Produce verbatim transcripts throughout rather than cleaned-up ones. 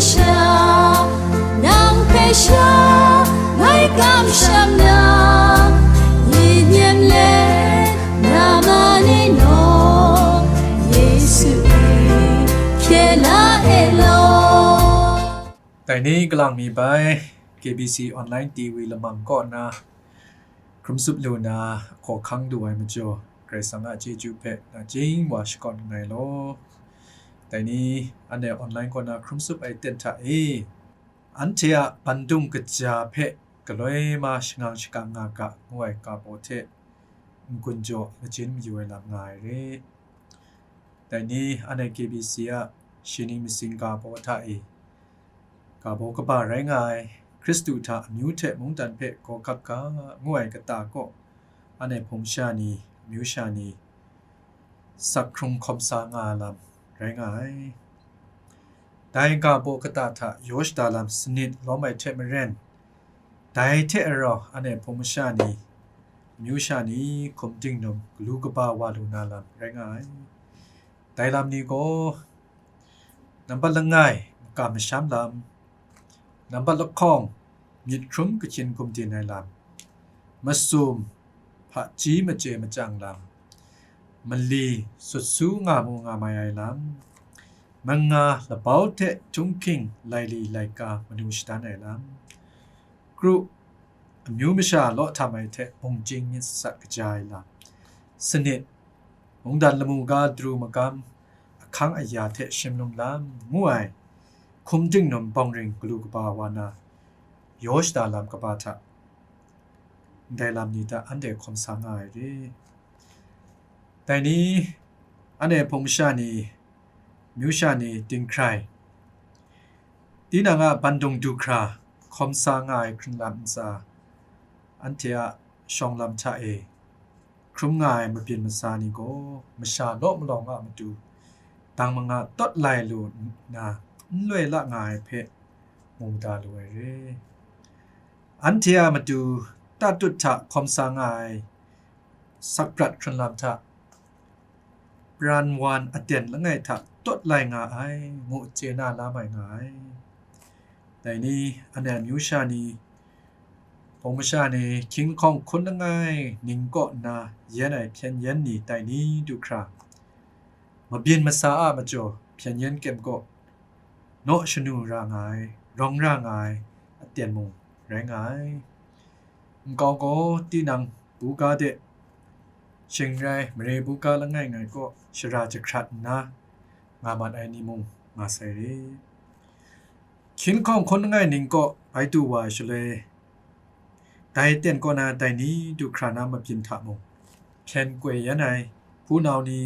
Sha, nang hpe sha, ngai kamsham na, yin yem le, na ma ni naw, Yesu e, hkye la e law. Dai ni kalang mi bai, K B C Online T V lamang kaw na, hkrum tsup lu na, hkaw hkang du ai majaw, Karai Kasang a chyeju hpe nachying wa shakawn nngai law. Dai ni, anhte online kaw na hkrum tsup ai ten hta e, anhte a bandung kaja hpe galoi ma shangang shakang nga ga ngu ai ga baw hte n-gun jaw lachin mayu ai lam nga ai re. Dai ni, anhte K B C a shi ning masing ga baw hta e, ga baw kaba rai nga ai, Hkristu hta amyu hte mungdan hpe gaw gap ga ngu ai kata kaw, anhte hpung sha ni, amyu sha ni, sak hkrung hkawm sa nga ai lam rai nga ai. Dai ga baw kata hta yaw shada lam sanit lawm ai hte maren, dai hte rau anhte hpung masha ni, amyu sha ni hkum dingnum galu kaba wa lu na lam rai nga ai. Dai lam ni gaw, nambat langai, makam masham lam, nambat lahkawng, myit hkrum kahkyin gumdin ai lam, masum, hpaji machye machyang lam, mali, sut su nga mu nga mai ai lam, manga, labau hte htunghking, laili laika manu shadan ai lam, kru, amyu masha law htam ai hte mung chying myit sat kaja ai lam, sanit, mungdan lamu ga daru magam, ahkang aya hte shim lum lam ngu ai hkum dingnum bawng ring galu kaba wa na yaw shada lam kaba hta, ndai lam ni hta anhte hkawm sa nga ai re. Dai ni, anhte hpung masha ni, amyu sha ni, dinghkrai, tinang a bandung du hkra hkawm sa nga ai hkrun lam ntsa, anhte a shawng lam hta e hkrum nga ai mabyin masa ni gaw, masha law malawng a matu dang manga tawt lai lu nna n loi la nga ai hpe mu mada lu ai re. Anhte a matu tatut hta hkawm sa nga ai sakprat hkrun lam hta, pran wan aten langai hta tawt lai nga ai, ngu chye na la mai nga ai. Dai ni, anhte amyu sha ni, hpung masha ni, hkying lahkawng hkun langai ning kaw nna yen ai hpyen yen ni tai ni du hkra, mabyin masa a majaw hpyen yen kyem kaw, naw shanu ra nga ai, rawng ra nga ai aten mung rai nga ai. Nkau gaw tinang buga de, shing rai mare buga langai ngai kaw shara jahkrat nna nga mat ai ni mung nga sai re. Hkying lahkawng hkun langai ning kaw bai du wa ai shaloi, dai ten kaw na dai ni du hkra na mabyin hta mung hpyen koi yan ai hpunau ni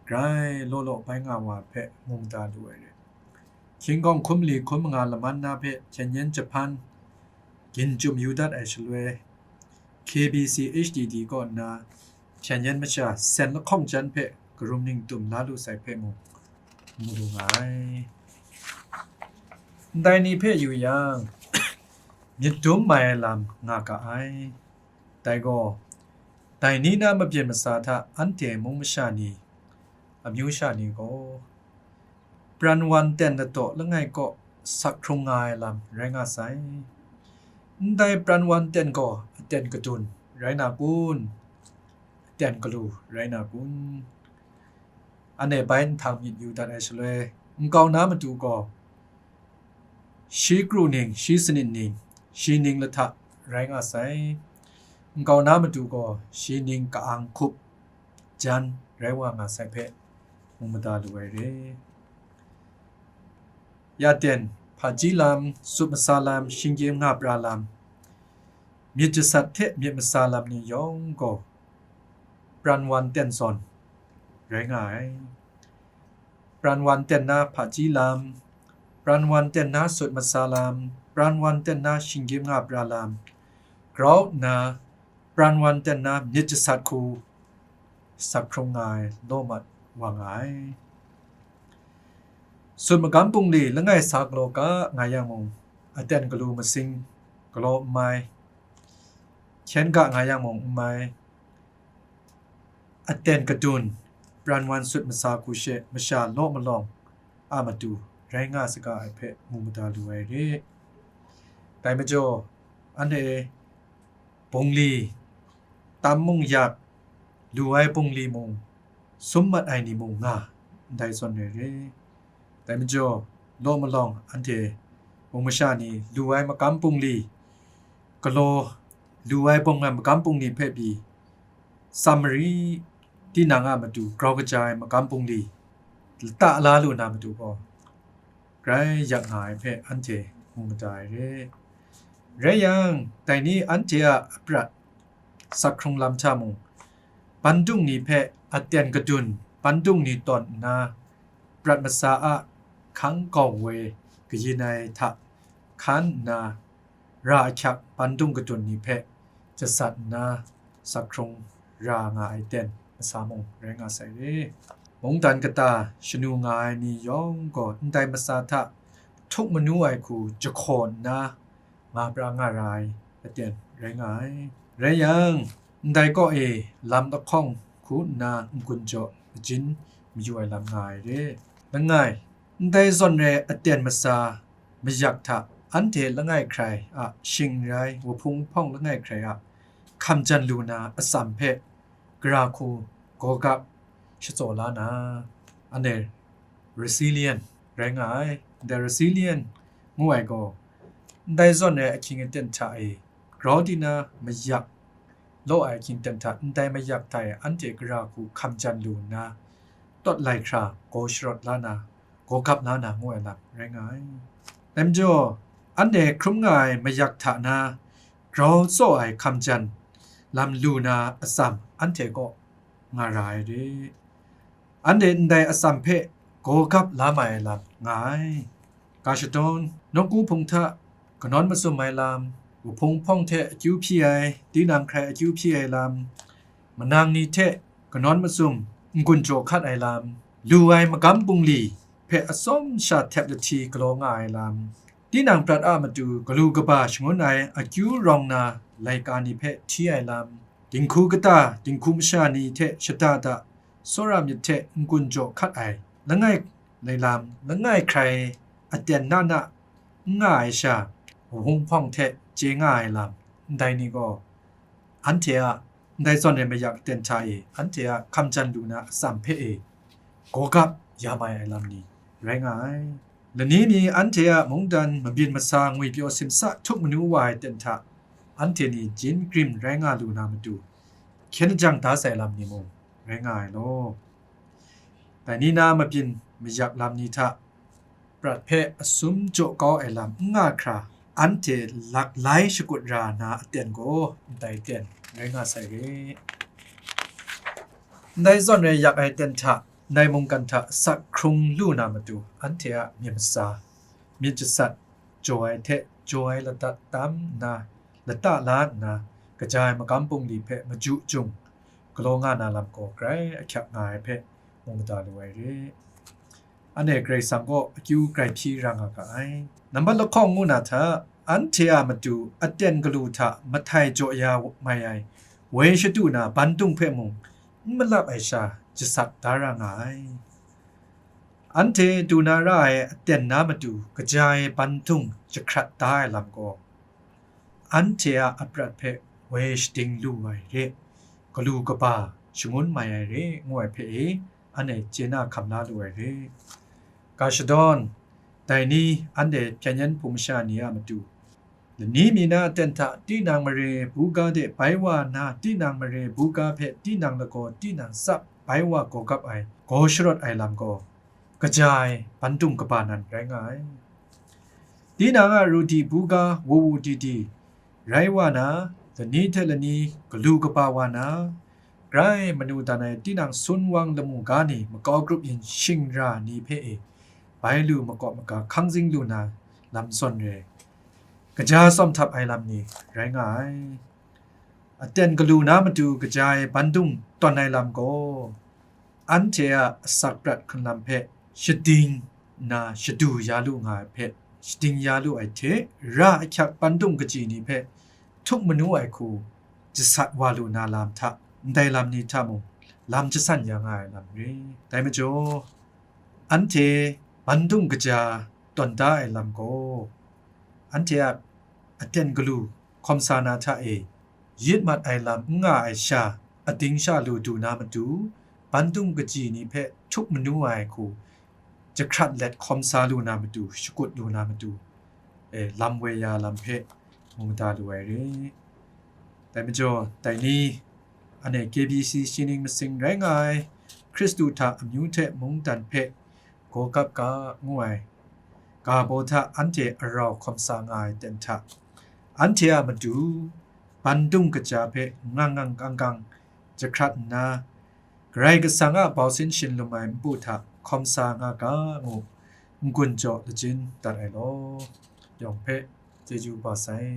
grai law law bai nga wa hpe mu mada lu ai re. Hkying lahkawng hkun mali hkun manga laman na hpe hpyen yen jahpan gyin chyum yu dat ai shaloi, K B C H D D kaw nna hpyen yen masha sen lahkawng jan hpe karum ning tum la lu sai hpe mung mu lu nga ai. Ndai ni hpe yu yang, myit dum mai ai lam nga ga ai. Dai gaw, dai ni na mabyin masa hta anhte mung masha ni, amyu sha ni gaw, pran wan ten ladaw langai kaw sak hkrung nga ai lam rai nga sai. Ndai pran wan ten gaw aten kadun rai na kun? Aten galu rai na kun? Anhte bai nhtang myit yu dat ai shaloi, nkau na matu gaw, shi kru ning, shi sanit ning, shi ning lahta rai nga sai. Nkau na matu gaw, shi ning ka-ang hkup jan rai wa nga sai hpe, mu mada lu ai re. Ya ten, hpaji lam, sut masa lam, shinggyim nga pra lam, myit jasat hte myit masa lam ni yawng gaw, pran wan ten zawn rai nga ai. Pran wan ten na hpaji lam, pran wan ten na sut masa lam, pran wan ten na shinggyim nga pra lam, grau nna pran wan ten na myit jasat hku sak hkrung nga ai law mat wa nga ai. Sut magam bungli langai sa galaw ga nga yang mung, aten galu masing galaw n mai, hkyen ga nga yang mung n mai, aten kadun, pran wan sut masa hku she masha law malawng a matu rai nga saga ai hpe mu mada lu ai re. Dai majaw, anhte bungli, tam mung yak, lu ai bungli mung, sum mat ai ni mung nga, ndai zawn rai re. Dai majaw, law malawng anhte bung masha ni lu ai magam bungli, galaw lu ai bung ai magam bungli hpe pyi, summary, tinang a matu grau kaja ai magam bungli, lata la lu na matu gaw, grai yak nga ai hpe anhte mu mada ai re. Rai yang, dai ni anhte a aprat sak hkrung lam hta mung, bandung ni hpe aten kadun bandung ni tawn nna, prat masa a hkang gawng woi kayin ai hta hkan nna, ra ahkyak bandung kadun ni hpe jasat nna, sak hkrung ra nga ai ten masa mung rai nga sai re. Mungdan kata shanu nga ai ni yawng gaw ndai masa hta htuk manu ai hku jahkaw nna, nga pra nga ra ai aten rai nga ai. Rai yang, ndai kaw e lam lahkawng hku nna n-gun jaw majin mayu ai lam nga ai re. Langai, ndai zawn rai aten masa mayak hta anhte langai hkrai a shing n rai, wahpung hpawng langai hkrai a hkam jan lu na atsam hpe gara hku gawgap shatsaw la na, anhte resilient rai nga ai. Ndai resilient ngu ai gaw, ndai zawn ai ahkying aten hta e grau di na mayak law ai ahkying aten hta, ndai mayak hta e anhte gara hku hkam jan lu nna, tawt lai hkra gaw sharawt la na, gaw gap la na ngu ai lam rai nga ai. Dai majaw, anhte hkrum nga ai mayak hta na grau tsaw ai hkam jan lam lu na atsam anhte kaw nga ra ai re. Anhte ndai atsam hpe gaw gap la mai ai lam nga ai. Ga shadawn, nawku hpung hta kanawn masum ai lam, wahpung hpawng hte akyu hpyi ai, tinang hkrai akyu hpyi ai lam, manang ni hte kanawn masum n-gun jaw hkat ai lam, lu ai magam bungli hpe atsawm sha htep lahti galaw nga ai lam, tinang prat a matu galu kaba shangun ai akyu rawng na laika ni hpe hti ai lam, dinghku kata, dinghku masha ni hte shada da, tsawra myit hte n-gun jaw hkat ai langai lai lam, langai hkrai aten na na n nga ai sha, wahpung hpawng hte chye nga ai lam, ndai ni gaw, anhte a ndai zawn ai mayak aten hta e anhte a hkam jan lu na atsam hpe e gaw gap ya mai ai lam ni rai nga ai. Lani mi anhte a mungdan mabyin masa ngwipyaw simsa htuk manu wa ai ten hta, anhte ni jin grim rai nga lu na matu, hkyen jang da sai lam ni mung rai nga ai law. Dai ni na mabyin mayak lam ni hta, prat hpe asum jaw kau ai lam n nga hkra, anhte laklai shakut ra na aten gaw ndai ten rai nga sai re. Ndai zawn rai yak ai ten hta, ndai mungkan hta sak hkrung lu na matu, anhte a myit masa, myit jasat, jaw ai hte jaw ai ladat tam nna, lata la nna, kaja ai magam bungli hpe maju jung galaw nga na lam gaw grai ahkyak nga ai hpe mu mada lu ai re. Anhte Karai Kasang kaw akyu grai hpyi ra nga ga ai. Nambat lahkawng ngu na hta, anhte a matu aten galu hta mahtai jaw ya mai ai, woi shadu na bandung hpe mung n malap ai sha jasat da ra nga ai. Anhte du na ra ai aten na matu kaja ai bandung jahkrat da ai lam gaw, anhte a aprat hpe woi shading lu ai re, galu kaba shangun mai ai re, ngu ai hpe e, anhte chye na hkam la lu ai re. Ga shadawn, dai ni anhte Pyengyan hpung masha ni a matu, lani mi na aten hta tinang mare buga de bai wa nna, tinang mare buga hpe tinang lagaw tinang tsap bai wa gaw gap ai, gaw sharawt ai lam gaw, kaja ai bandung kaba nan rai nga ai. Tinang a rudi buga wu wu di di rai wa na, lani hte lani galu kaba wa na, grai manu dan ai tinang sun wang lamu ga ni makau grup yin shingra ni hpe e, bai lu makawp maga hkang zing lu na lam zawn re, kaja tsawm htap ai lam ni rai nga ai. Aten galu na matu kaja ai bandung tawn ai lam gaw, anhte a asak prat hkrun lam hpe shading nna shadu ya lu nga ai hpe, shading ya lu ai hte, ra ahkyak bandung kaji ni hpe htuk manu ai hku jasat wa lu na lam hta, ndai lam ni hta mung lam jasan ya nga ai lam re. Dai majaw, anhte bandung kaja tawn da ai lam gaw, anhte a aten galu hkawm sa na hta e, yit mat ai lam n nga ai sha, ating sha lu du na matu, bandung kaji ni hpe htup manu ai hku jahkrat let hkawm sa lu na matu, shakut lu na matu, e, lam woi ya lam hpe mu mada lu ai re. Dai majaw, dai ni, anhte K B C shi ning masing rai nga ai, Hkristu hta amyu hte mungdan hpe gaw gap ga ngu ai ga baw hta anhte arau hkawm sa nga ai ten hta, anhte a matu bandung kaja hpe ngang ngang kang kang jahkrat nna, Karai Kasang a bausin shin lum ai npu hta hkawm sa nga ga ngu n-gun jaw lajin dat ai law, yawng hpe chyeju bau sai.